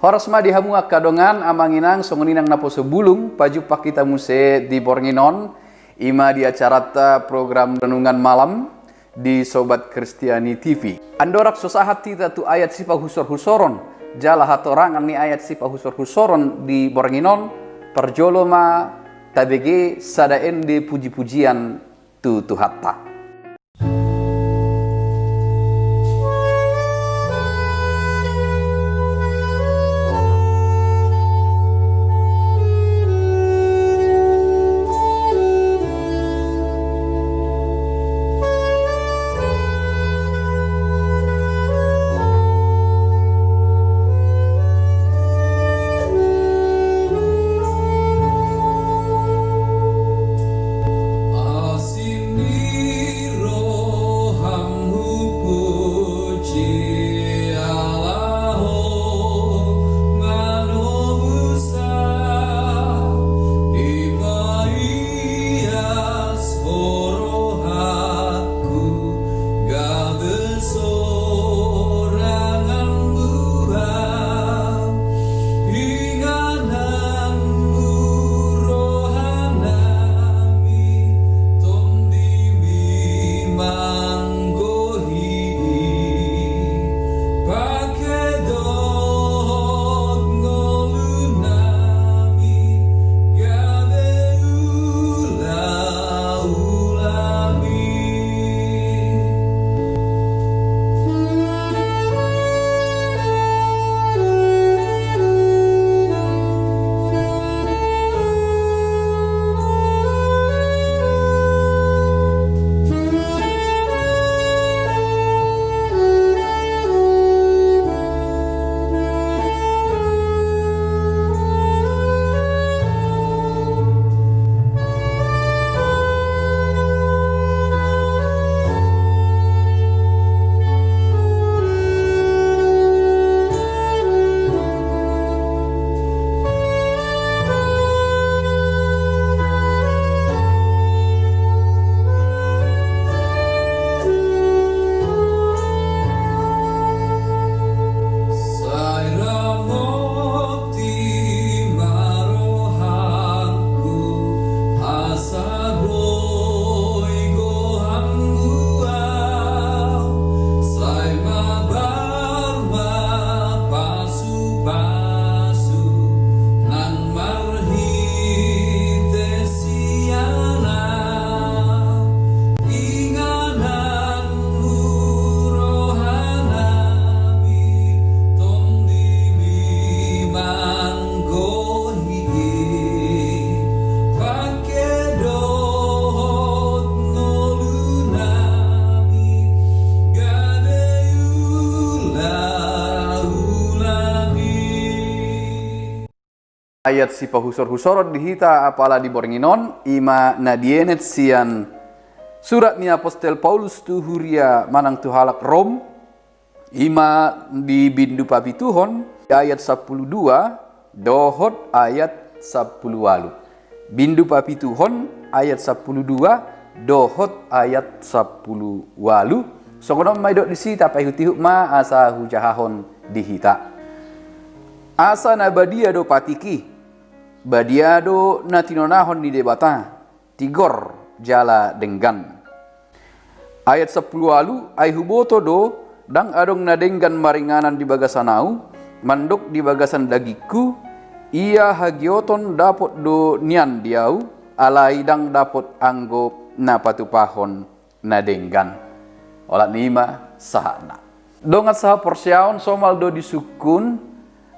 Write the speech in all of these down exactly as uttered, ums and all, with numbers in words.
Horas ma di hamu angka dongan, amang inang, songon i nang naposo bulung, pajumpang hita muse di borngin on, i ma di acaranta program Renungan Malam di Sobat Kristiani T V. Andorang so sahat hita tu ayat sipahusorhusoron, jala hatorangan ni ayat sipahusorhusoron di borngin on, parjolo ma tabege sada ende pujipujian tu Tuhanta. Asi ni roham hupuji, Alla ho, manobusa, dipaias ho rohangku, gabe sorangan buat. Ingananmu rohanami, tondimi manggohi, pake dohot ngolunami, gabe ulaulami. Sai ramoti ma rohangku, asa boi gohanmu au, sai mabar ma pasupasu nang marhite sian au. Ingananmu rohanami, tondimi manggohi, pake dohot ngolunami, gabe ulaulami. Ayat sipahusorhusoron di hita apala di borngin on, i ma na dienet sian surat ni apostel Paulus tu huria manang tu halak Rom, i ma di bindu papituhon, ayat sampulu dua dohot ayat sampulu ualu. Bindu papituhon, ayat sampulu dua dohot ayat sampulu ualu. Songon on ma didok disi, tapaihutihut ma asa hujahahon di hita. Asa na badia do patik i, badia do na tinonahon ni Debata, tigor jala denggan. Ayat sampulu ualu, ai huboto do, ndang adong na denggan maringanan di bagasan ahu, mandok di bagasan dagingku, ia hagioton dapot do nian di ahu, alai ndang dapot anggo na patupahon na denggan. Olat ni i ma sahatna. Dongan sahaporseaon, somal do disungkun,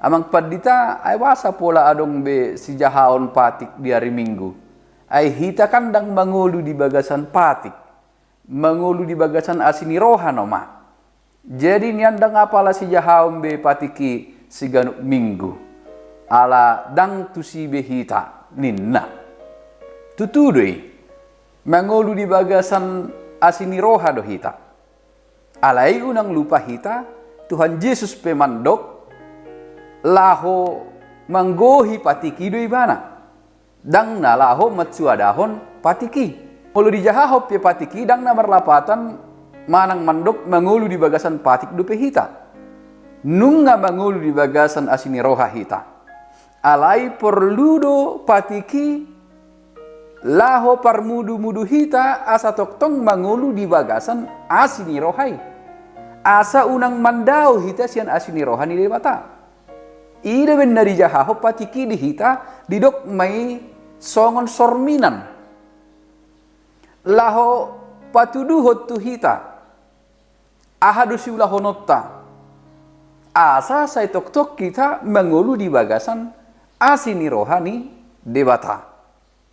amang pandita, ai boasa pola adong be sijahaon patik di ari Minggu? Ai hita kan ndang mangolu di bagasan patik, mangolu di bagasan asi ni roha nama. Jadi nian ndang apala sijahaon be patik i siganup Minggu, ala ndang tusi be hita, ninna. Tutu do i, mangolu di bagasan asi ni roha do hita. Alai unang lupa hita, Tuhan Jesus pe mandok, laho manggohi patik i do ibana. Ndang na laho mansuadahon patik i. Molo dijahahon pe patik i, ndang na marlapatan manang mandok mangolu di bagasan patik dope hita. Nunga mangolu di bagasan asi ni roha hita. Alai porlu do patik i laho parmudu-mudu hita asa tongtong mangolu di bagasan asi ni roha i. Asa unang mandao hita sian asi ni roha ni Debata. I do umbahen na dijahahon patik i di hita, didok ma i songon sorminan. Laho patuduhon tu hita aha do siulahononta. Asa sai tongtong hita mangolu di bagasan asi ni roha ni Debata.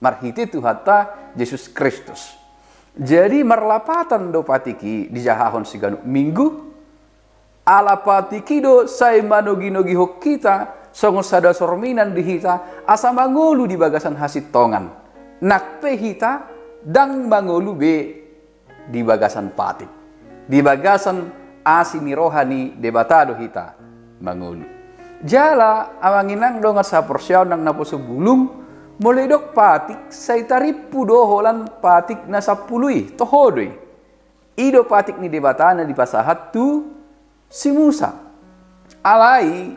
Marhite Tuhanta Jesus Kristus. Jadi marlapatan do patik i dijahahon siganup Minggu. Ala patik i do sai manogi-nogihon hita songon sada sorminan di hita asa mangolu di bagasan hasintongan. Nang pe hita ndang mangolu be di bagasan patik. Di bagasan asi ni roha ni Debata do hita mangolu. Jala amang inang dongan saporseaon nang naposo bulung, molo didok patik sai tarimpu do holan patik na sampulu i, toho do i. I do patik ni Debata na dipasahat tu si Musa. Alai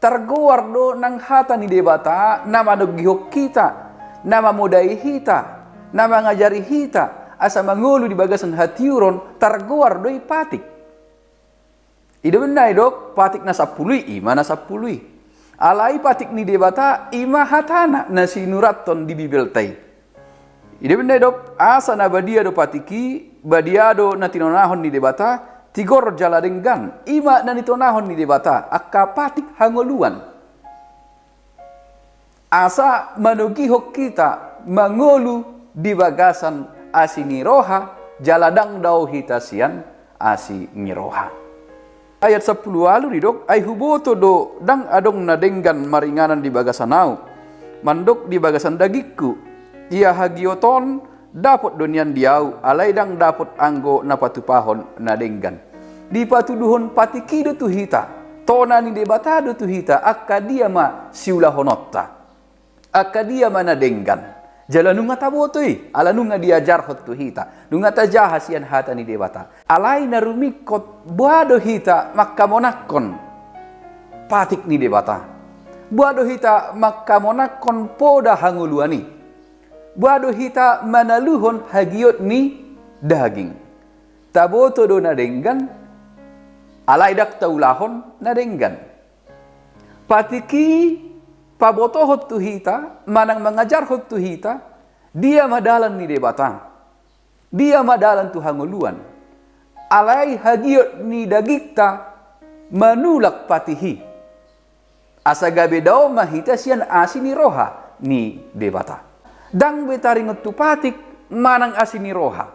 targoar do nang hata ni Debata na manogihon hita, na mamodai hita, na mangajari hita asa mangolu di bagasan hatiuron, targoar do i patik. I do umbahen na didok patik na sampulu i, i ma na sampulu i. Alai patik ni Debata i ma hatana na sinurathon di Bibelta i. I do umbahen na didok asa na badia do patik i, badia do na tinonahon ni Debata, tigor jala denggan, i ma na nitonahon ni Debata angka patik hangoluan. Asa manogihon hita mangolu di bagasan asi ni roha, jala ndang dao hita sian asi ni roha. Ayat sampulu ualu didok, ai huboto do ndang adong na denggan maringanan di bagasan ahu, mandok di bagasan dagingku. Ia hagiot on dapot do nian di ahu, alai ndang dapot anggo na patupahon na denggan. Dipatuduhon patik i do tu hita, tona ni Debata do tu hita, angka dia ma siulahononta. Angka dia ma na denggan. Jala nunga taboto i, ala nunga diajarhon tu hita, nunga tajaha sian hata ni Debata. Alai na rumingkot, boha do hita mangkamonangkon patik ni Debata? Boha do hita mangkamonangkon poda hangoluan i? Boha do hita manaluhon hagiot ni daging? Taboto do na denggan, alai ndang taulahon na denggan. Patik i pabotohon tu hita, manang mangajarhon tu hita, dia ma dalan ni Debata, dia ma dalan tu hangoluan. Alai hagiot ni dagingta manulak patik i. Asa gabe dao ma hita sian asi ni roha ni Debata. Ndang be taringot tu patik manang asi ni roha.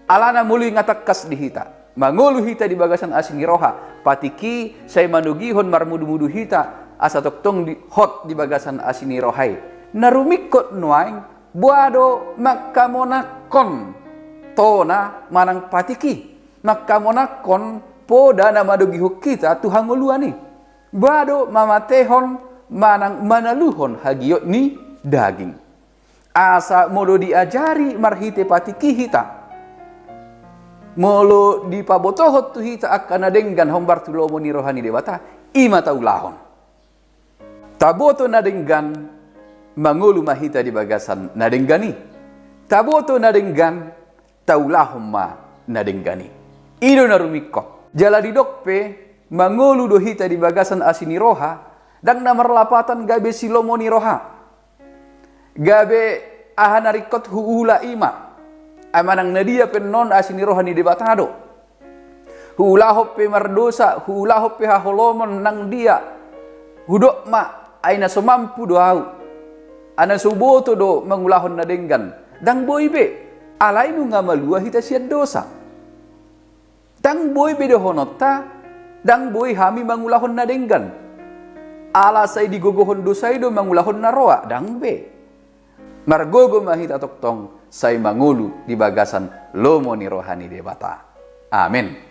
Alana molo ingat tangkas di hita, mangolu hita di bagasan asi ni roha, patik i sai manogihon marmudu-mudu hita asa tongtong di, hot di bagasan asi ni roha i. Na rumingkot nuaeng, boha do mangkamonangkon tona manang patik i, mangkamonangkon poda na manogihon hita tu hangoluan i? Boha do mamatehon manang manaluhon hagiot ni daging? Asa molo diajari marhite patik i hita, molo dipabotohon tu hita angka na denggan hombar tu lomo ni roha ni Debata, i ma taulahon. Taboto na denggan mangolu ma hita di bagasan na denggan i. Taboto na denggan, taulahon ma na denggan i. I do na rumingkot. Jala didok pe, mangolu do hita di bagasan asi ni roha, ndang na marlapatan gabe silomo ni roha. Gabe aha na ringkot huula i ma. Ai manang na dia pe annon asi ni roha ni Debata do. Huulahon pe mardosa, huulahon pe haholomon nang dia. Hudok ma, ai na so mampu do ahu. Ai na so huboto do mangulahon na denggan. Ndang boi be. Alai nunga malua hita sian dosa. Ndang boi be dohononta, ndang boi hami mangulahon na denggan. Ala sai digogohon dosa i do mangulahon na roa, ndang be. Margogo ma hita tongtong sai mangolu di bagasan lomo ni roha ni Debata. Amen.